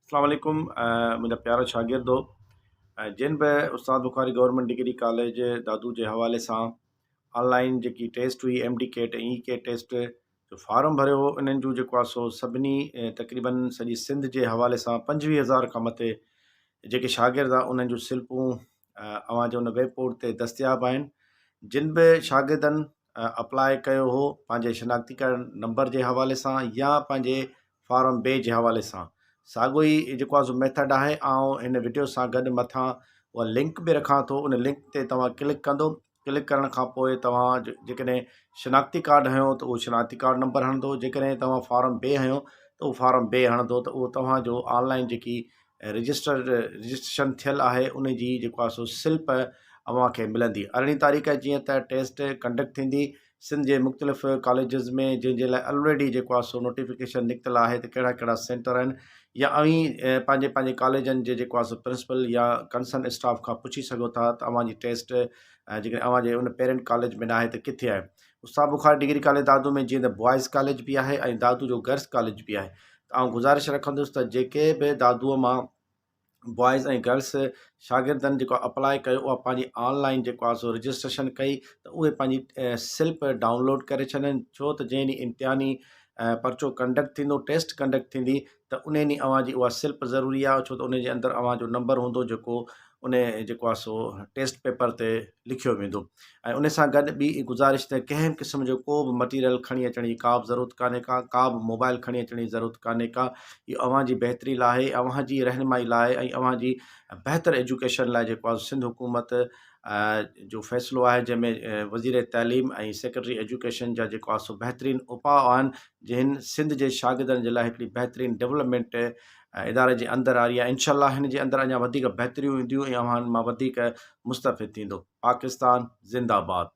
اسلام عليڪم منهنجا پيارا شاگردو جن به Ustad Bukhari government degree college Dadu جي حوالي سان آن لائن جيڪي ٽيسٽ هئي M D CAT ۽ E CAT test جو فارم ڀريو هو انهن جون جيڪو آهي سو سڀني تقريبن سڄي سنڌ جي حوالي سان 25000 کان مٿي جيڪي شاگرد آهن انهن جون سلپون اوهان جي ان ويب پورٽ تي دستياب آهن جن به شاگردن اپلاء ڪيو هو پنهنجي شناختي ڪارڊ نمبر جي حوالي سان يا پنهنجي فارم بي جي حوالي سان ساڳيو ئي جيڪو آهي سو ميٿڊ آهي آئون هن وڊيو سان گڏ مٿان اها لنڪ به رکان ٿو ان لنڪ تي توهان ڪلڪ ڪندو ڪلڪ ڪرڻ کان پوء توهان جيڪڏهن شناختي ڪارڊ هنيو ته اهو شناختي ڪارڊ نمبر هڻندو جيڪڏهن توهان فارم بي هنيو ته اهو فارم بي هڻندو ته اهو توهان جو آن لائن جيڪي رجسٽر رجسٽريشن ٿيل آهي ان جي جيڪو آهي سو سلپ اوهان کي ملندي ارڙهين تاريخ جيئن ته ٽيسٽ ڪنڊڪٽ ٿيندي سنڌ جي مختلف ڪاليجز ۾ جنهن جي لاء الريڊي جيڪو آهي سو نوٽيفڪيشن نڪتل آهي ته ڪهڙا ڪهڙا سينٽر آهن يا اوهين پنهنجي پنهنجي ڪاليجن جي جيڪو آهي سو پرنسپل يا ڪنسرن اسٽاف کان پڇي سگهو ٿا ته اوهان جي ٽيسٽ جيڪڏهن اوهان جي ان پيرنٽ ڪاليج ۾ ناهي ته ڪٿي آهي استاد بخاري ڊگري ڪاليج دادو ۾ جيئن ته بوائز ڪاليج به آهي ۽ دادو جو گرلس ڪاليج به آهي ته آئون گذارش رکندس ته جيڪي به دادو مان بوائز ۽ گرلس شاگردن جيڪو اپلاء ڪيو اها پنهنجي آن لائن جيڪو آهي سو رجسٽريشن ڪئي ته اهي پنهنجي سلپ ڊائونلوڊ ڪري ڇڏن ڇو ته جنهن ڏينهن امتحاني پرچو ڪنڊڪٽ ٿيندو ٽيسٽ ڪنڊڪٽ ٿيندي ته ان ڏينهن اوهان جي اها سلپ ضروري آهي ڇو ته ان جي اندر اوهان جو نمبر هوندو جيڪو ان جيڪو آهي سو ٽيسٽ پيپر تي لکيو ويندو ۽ ان سان گڏ ٻي گذارش ته ڪنهن به قسم جو ڪو به مٽيريل کڻي اچڻ جي ڪا به ضرورت ڪانهي ڪا ڪا به موبائل کڻي اچڻ جي ضرورت ڪانهي ڪا اهو اوهان جي بهتري لاء آهي اوهان جي رهنمائي لاء ۽ اوهان جي بهتر ايجوڪيشن لاء جيڪو آهي سنڌ حڪومت جو فيصلو آهي جنهن ۾ وزير تعليم ۽ سيڪريٽري ايجوڪيشن جا جيڪو آهي سو بهترين اپاء آهن جنهن سنڌ جي شاگردن جي لاء هڪڙي بهترين ڊولپمينٽ اداري جي اندر آئي آهي انشاء الله هن جي اندر اڃا وڌيڪ بهتريون اينديون ۽ اوهان مان وڌيڪ مستفيد ٿيندو پاڪستان زنده باد.